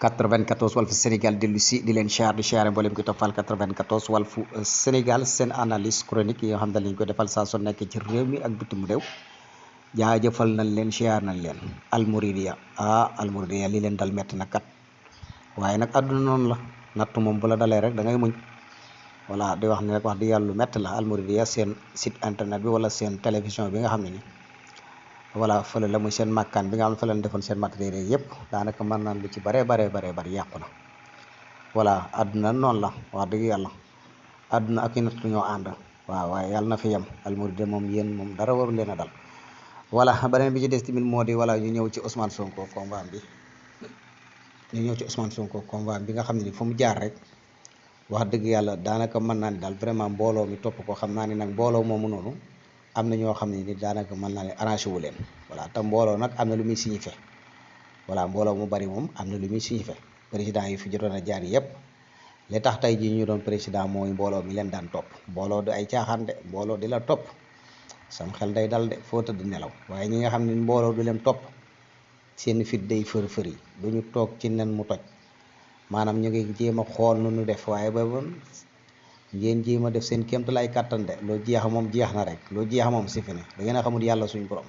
94 Walf Sénégal dellu si di leen siyaar di siyaare mboolem ki toppal 94 Walf Sénégal seen analyse chronique yi nga xam ne lañ ko defal saa su nekk ci réew mi ak bitim réew jaajëfal nañ leen siyaar nañ leen almouridiya almouridiya li leen dal metti na kat waaye nag àdduna noonu la natt moom bu la dalee rek da ngay muñ voilà di wax ni rek wax di yàlla lu metti la almouridiya seen site internet bi wala seen télévision bi nga xam ne ni voilà fële la muy seen màkkaan bi nga xam ne fa leen defoon seen matériel yëpp daanaka mën naan lu ci bare yàqu na voilà àdduna noonu la wax dëgg yàlla àdduna ak i natt ñoo ànd waaw waaye yàlla na fi yem almouride moom yéen moom dara waru leen a dal voilà beneen bi ci des tamit moo di voilà ñu ñëw ci Ousmane Sonko combat bi nga xam ne ni fu mu jaar rek wax dëgg yàlla daanaka mën naa ni daal vraiment mbooloo mi topp ko xam naa ni nag mbooloo moomu noonu am na ñoo xam ne ni daanaka mën naa ne arrangé wu leen voilà te mbooloo nag am na lu muy signifié voilà mbooloo mu bari moom am na lu muy signifié président yi fi jotoon a jaar yëpp li tax tey jii ñu doon président mooy mbooloo mi leen daan topp mbooloo du ay caaxaan de mbooloo di la topp sam xel day dal de foo tëdd nelaw waaye ñi nga xam ne mbooloo du leen topp seen fit day fër yi du ñu toog ci nen mu toj maanaam ñu ngi jéem a xool nu ñu def waaye ba ngeen jéem a def seen kéemtalaay kàttan de loo jeex moom jeex na rek loo jeex moom si fi ne da ngeen a xamul yàlla suñu borom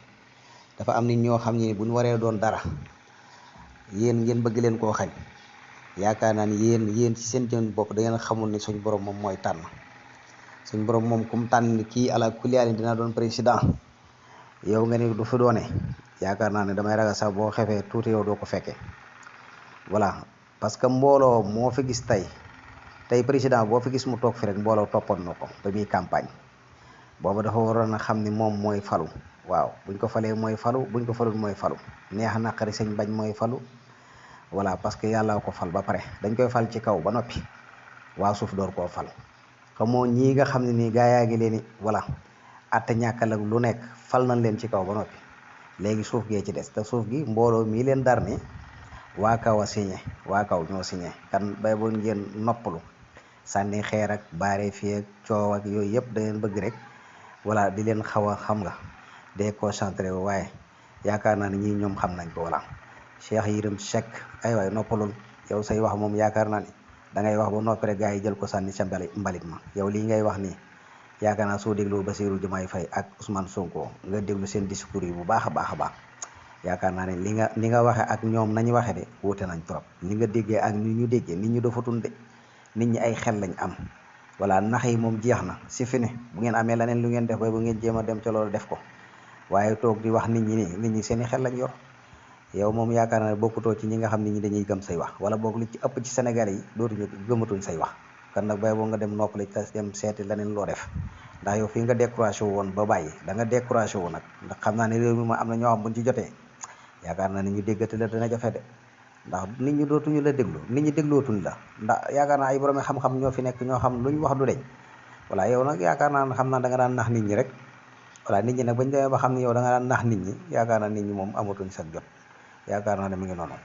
dafa am nit ñoo xam ne bu ñu waree doon dara yéen ngeen bëgg leen koo xañ yaakaar naa ni yéen ci seen jën bopp da ngeen xamul ni suñu borom moom mooy tànn suñu borom moom kum tànn ni kii ala kulli haal dina doon président yow nga ni du fi doone yaakaar naa ne damay ragal sax boo xefee tuuti yow doo ko fekkee voilà parce que mbooloo moo fi gis tey président boo fi gis mu toog fi rek mbooloo toppoon na ko ba muy campagne boobu dafa waroon a xam ni moom mooy falu waaw buñ ko falee mooy falu buñ ko falul mooy falu neex naqari sëñ bañ mooy falu voilà parce que yàlla ko fal ba pare dañ koy fal ci kaw ba noppi waa suuf door koo fal xamoo ñii nga xam ne nii gaa yaa ngi leen ni voilà atte ñàkkal ak lu nekk fal nañ leen ci kaw ba noppi léegi suuf gee ci des te suuf gi mbooloo mii leen dar ni waa kaw a signé waa kaw ñoo signé kan bay boon ngeen noppalu sànni xeer ak baare fii ak coow ak yooyu yëpp da ngeen bëgg rek voilà di leen xaw a xam nga de concentré wu waaye yaakaar naa ne ñii ñoom xam nañ ko voilà Cheikh Yérim Seck ay waay noppalul yow say wax moom yaakaar naa ni da ngay wax ba noppi rek gars yi jël ko sànni sa mbalit ma yow lii ngay wax nii yaakaar naa soo dégloo Bassirou Diomaye Faye ak Ousmane Sonko nga déglu seen discours yi bu baax a baax yaakaar naa ne li nga waxe ak ñoom nañu waxe de wuute nañ trop li nga déggee ak ni ñu déggee nit ñi dafatun de nit ñi ay xel lañ am voilà nax yi moom jeex na si fi ne bu ngeen amee leneen lu ngeen def ba bu ngeen jéem a dem ca loolu def ko waaye toog di wax nit ñi nii nit ñi seeni xel lañ yor yow moom yaakaar naa ne bokkutoo ci ñi nga xam nit ñi dañuy gëm say wax wala boog li ci ëpp ci Sénégal yi dootuñu gëmatuñ say wax kon nag bay boo nga dem noppali te dem seeti leneen loo def ndax yow fii nga découragé woon ba bàyyi da nga découragé wu nag ndax xam naa ne réew mi ma am na ñoo xam buñ ci jotee yaakaar naa ne ñu déggati la dana jafe de ndax nit ñi dootuñu la déglu nit ñi déglootuñ la ndax yaakaar naa ay borom xam-xam ñoo fi nekk ñoo xam lu ñu wax du deñ voilà yow nag yaakaar naa xam naa da nga daan nax nit ñi rek voilà nit ñi nag bañ demee ba xam ne yow da nga daan nax nit ñi yaakaar naa nit ñi moom amatuñ sa jot yaakaar naa ne mi ngi noonu